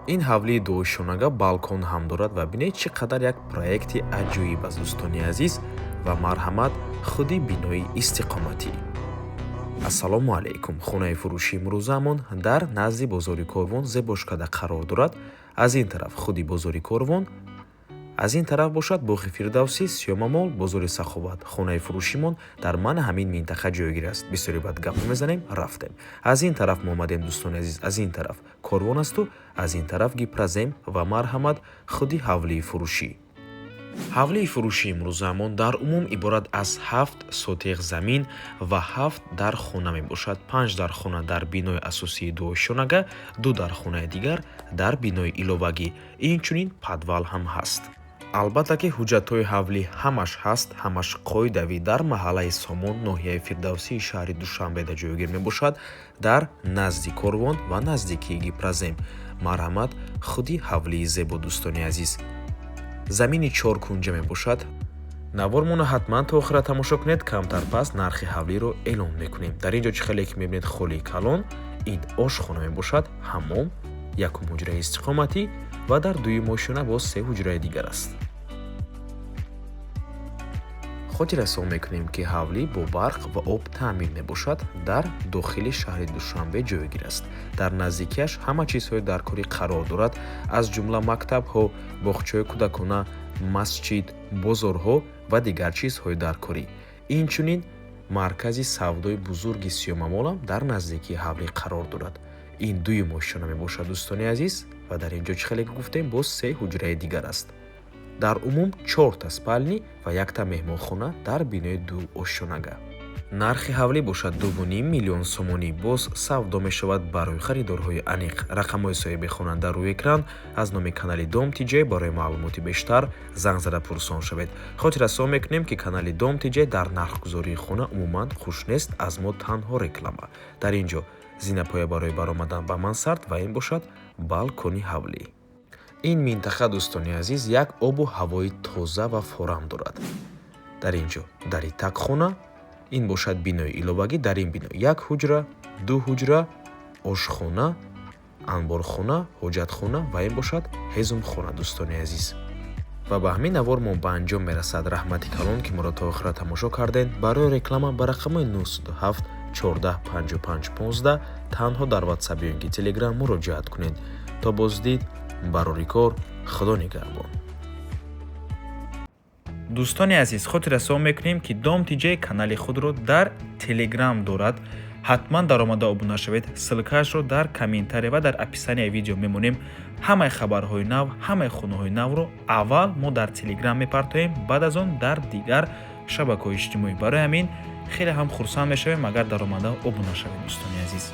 Ин ҳавлии дуошёнага балкон ҳам дорад ва бинед, чӣ қадар як проекти аҷоиб аст, дӯстони азиз. Ва марҳамат, худи бинои истиқоматӣ. Ассалому алайкум! Хонаи фурӯши имрӯзаамон дар назди бозори Корвон зебошкада қарор дорад. Аз ин тараф худи бозори Корвон, аз ин тараф бошад боғи Фирдавсӣ, Сиёмамол, бозори Саховат. Хонаи фурӯшимон дар мана ҳамин минтақа ҷойгир аст. Бисёре баъд гап мезанем, рафтем. Аз ин тараф мо омадем, дӯстони азиз. Аз ин тараф Корвон асту аз ин тараф Гипрозем. Ва марҳамат, худи ҳавлии фурӯшӣ. Ҳавлии фурӯшии имрӯзаамон дар умум иборат аз 7 сотих замин ва ҳафт дар хона мебошад. Панҷ дар хона дар бинои асосии дуошёнага, ду дар хонаи дигар дар бинои иловагӣ, инчунин подвал ҳам ҳаст. Албатта ки ҳуҷҷатҳои ҳавлӣ ҳамаш ҳаст, ҳамаш қоидавӣ. Дар маҳаллаи Сомон, ноҳияи Фирдавсии шаҳри Душанбеда ҷойгир мебошад, дар назди Корвон ва наздикии Гипрозем. Марҳамат, худи ҳавлии зебо, дӯстони азиз. Замини чоркунҷа мебошад. Навормонро ҳатман то охира тамошо кунед. Камтар пас нархи ҳавлиро эълон мекунем. Дар ин ҷо чӣ хеле ки мебинед, холии калон, ин ошхона мебошад, ҳаммом, якум ҳуҷраи истиқоматӣ ва дар дуюм ошёна боз се ҳуҷраи дигар аст. Хотиррасон мекунем, ки ҳавлӣ бо барқ ва об таъмин мебошад, дар дохили шаҳри Душанбе ҷойгир аст. Дар наздикиаш ҳама чизҳои даркорӣ қарор дорад, аз ҷумла мактабҳо, боғчаҳои кӯдакона, масҷид, бозорҳо ва дигар чизҳои даркорӣ. Инчунин маркази савдои бузурги Сиёмамолам дар наздикии ҳавлӣ қарор дорад. Ин дуюм ошёна мебошад, дӯстони азиз, ва дар ин ҷо, чӣ хеле гуфтем, боз се ҳуҷраи дигар аст. Дар умум чорта спальни ва якта меҳмонхона дар бинои дуошёнага. Нархи ҳавлӣ бошад 2,5 миллион сомонӣ, боз савдо мешавад. Барои харидорҳои аниқ рақамҳои соҳиби хона дар рӯи экран. Аз номи канали Дом Тиҷ барои маълумоти бештар занг зада пурсон шавед. Хотиррасон мекунем, ки канали Дом Тиҷ дар нархгузории хона умуман хуш нест, аз мо танҳо реклама. Дар ин ҷо зинапоя барои баромадан ба мансард ва ин бошад балкони ҳавлӣ. Ин минтақа, дӯстони азиз, як обу ҳавои тоза ва форам дорад. Дар ин ҷо дари тагхона, ин бошад бинои иловагӣ. Дар ин бино як ҳуҷра, ду ҳуҷра, ошхона, анборхона, ҳоҷатхона ва ин бошад ҳезумхона, дӯстони азиз. Ва ба ҳамин навор мо ба анҷом мерасад. Раҳмати калон, ки моро то охира тамошо кардед. Барои реклама ба рақамҳои 907 14 55 15 танҳо дар Ватсап ё ин ки Телеграм муроҷиат кунед. То боздид, барори кор, Худо нигаҳбон. Дӯстони азиз, хотиррасон мекунем, ки Дом Тиҷ канали худро дар Телеграм дорад. Ҳатман даромада обуна шавед. Ссылкаашро дар комментария ва дар описанияи видео мемонем. Ҳамаи хабарҳои нав, ҳамаи хонаҳои навро аввал мо дар Телеграм мепартоем, баъд аз он дар дигар шабакаҳои иҷтимоӣ. Барои ҳамин хеле ҳам хурсанд мешавем, агар даромада обуна шавед, дӯстони азиз.